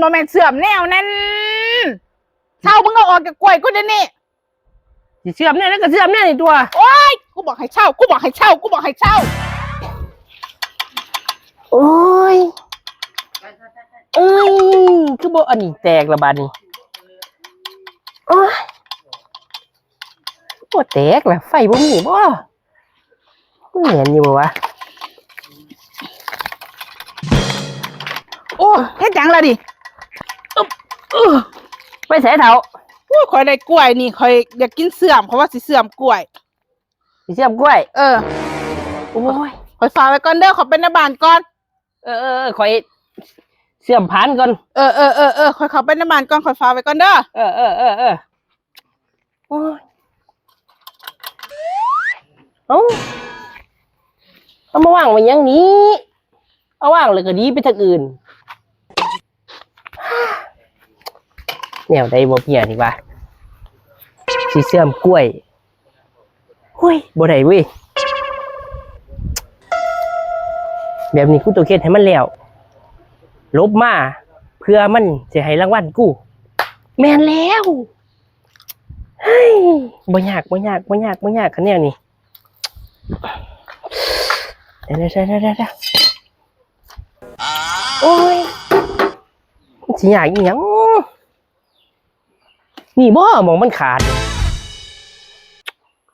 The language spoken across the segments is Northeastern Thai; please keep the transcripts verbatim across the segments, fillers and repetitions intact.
บ่แม่นเชื่อมแนวนั้น เซา มึงเอาออกจากกล้วยกูเดี๋ยวนี้ สิเชื่อมแนวนั้นก็เชื่อมแนวนี่ตัว โอ๊ย กูบอกให้เซา กูบอกให้เซา กูบอกให้เซา โอ๊ย เอ้ย คือบ่อันนี้แตกละบาดนี้ โอ๊ย บ่แตกละ ไฟบ่มีบ่ แม่นอยู่บ่วะ โอ้ เฮ็ดหยังล่ะนี่ อึ๊บ อึ๊บ ไปไสเฒ่า โอ้ย ข้อยได้กล้วยนี่ ข้อยอยากกินเชื่อม ข้อยว่าสิเชื่อมกล้วย สิเชื่อมกล้วย เออ โอ้ย ข้อยฝากไว้ก่อนเด้อ ข้อยไปในบ้านก่อน เออ เออ เออ ข้อยเชื่อมผ่านก่อน เออ เออ เออ เออ ข้อยเข้าไปในบ้านก่อน ข้อยฝากไว้ก่อนเด้อ เออ เออ เออ เออ โอ้ย เอ้า เอามาวางไว้หยังนี้ เอาวางแล้วก็ดีไปทางอื่น แนวใดบ่เพียนี่วะ สิเชื่อมกล้วย เฮ้ย บ่ได้เว้ย แบบนี้กูต้องเฮ็ดให้มันแล้ว หลบมา เพื่อมันสิให้รางวัลกู แม่นแล้ว เฮ้ย บ่ยาก บ่ยาก บ่ยาก บ่ยาก คันแนวนี้ เดี๋ยว เดี๋ยว เดี๋ยว เดี๋ยว เดี๋ยว โอ้ย มันสิยากอีหยัง นี่บ่หม่องมันขาด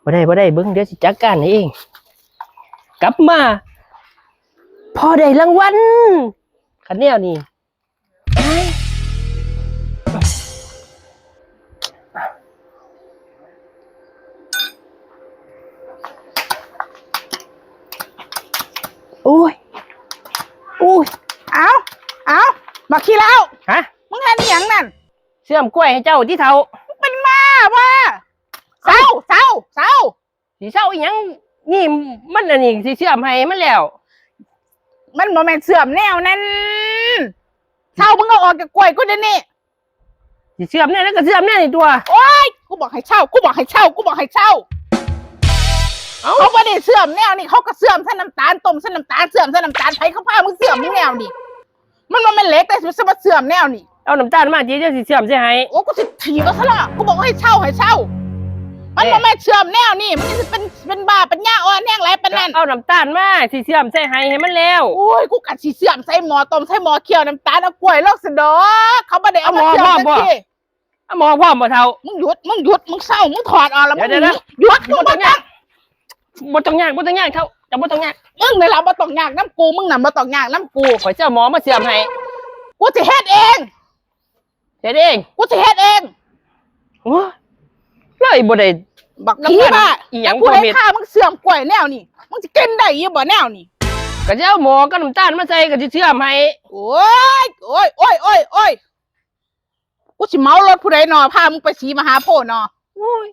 บ่ได้ บ่ได้ เบิ่ง เดี๋ยวสิจัดการให้เอง กลับมา พอได้รางวัล คันแนวนี้ โอ้ย โอ้ย เอา เอา บักขี้เหล้า ฮะ มึงเฮ็ดอีหยังนั่น เชื่อมกล้วยให้เจ้าติเฒ่า มึงเป็นบ้าบ่ เซา เซา เซา สิเซาอีหยัง นี่มันอันนี้สิเชื่อมให้มันแล้ว มันบ่แม่นเชื่อมแนวนั้น เซา มึงเอาออกจากกล้วยกูเดี๋ยวนี้ สิเชื่อมแนวนั้นก็เชื่อมแนวนี่ตัว โอ๊ย กูบอกให้เซา กูบอกให้เซา กูบอกให้เซา เอ้า เขาบ่ได้เชื่อมแนวนี่ เขาก็เชื่อมใส่น้ำตาล ต้มใส่น้ำตาล เชื่อมใส่น้ำตาล ไผเขาพามึงเชื่อมมึงแนวนี่ มันบ่แม่นเหล็กเด้ สิมาเชื่อมแนวนี่ เอาน้ำตาลมาติ เดี๋ยวสิเชื่อมใส่ให้ โอ้ กูสิถีบเอาซะละ กูบอกว่าให้เซา ให้เซา มันบ่แม่นเชื่อมแนวนี่ มันสิเป็น เป็นบ้าปัญญาอ่อนแฮงหลายปานนั้น เอาน้ำตาลมา สิเชื่อมใส่ให้ ให้มันแล้ว โอ้ย กูก็สิเชื่อมใส่หม้อต้ม ใส่หม้อเคี่ยวน้ำตาล เอากล้วยลงซะดอก เขาบ่ได้เอามาเชื่อม เอาหม้อพร้อมบ่ จักที เอาหม้อพร้อมบ่เฒ่า มึงหยุด มึงหยุด มึงเซา มึงถอดออกแล้ว เดี๋ยว มึง เดี๋ยว หยุด มึง บ่ต้องยาก บ่ต้องยาก บ่ต้องยากเฒ่า เจ้าบ่ต้องยาก มึงนี่ล่ะบ่ต้องยากนำกู มึงนั่นบ่ต้องยากนำกู ข้อยสิเอาหม้อมาเชื่อมให้ กูสิเฮ็ดเอง เฮ็ดเอง กูสิเฮ็ดเอง โอ้ย เลยบ่ได้ บักขี้บ้า อีหยัง แล้วผู้ใด พามึงเชื่อมกล้วยแนวนี่ มึงสิกินได้อยู่บ่แนวนี่ ก็สิเอาหม้อกับน้ำตาลมาใส่ ก็สิเชื่อมให้ โอ๊ย โอ๊ย โอ๊ย โอ๊ย โอ๊ย กูสิเหมารถผู้ใดนอ พามึงไปศรีมหาโพธิ์นอ โอ้ย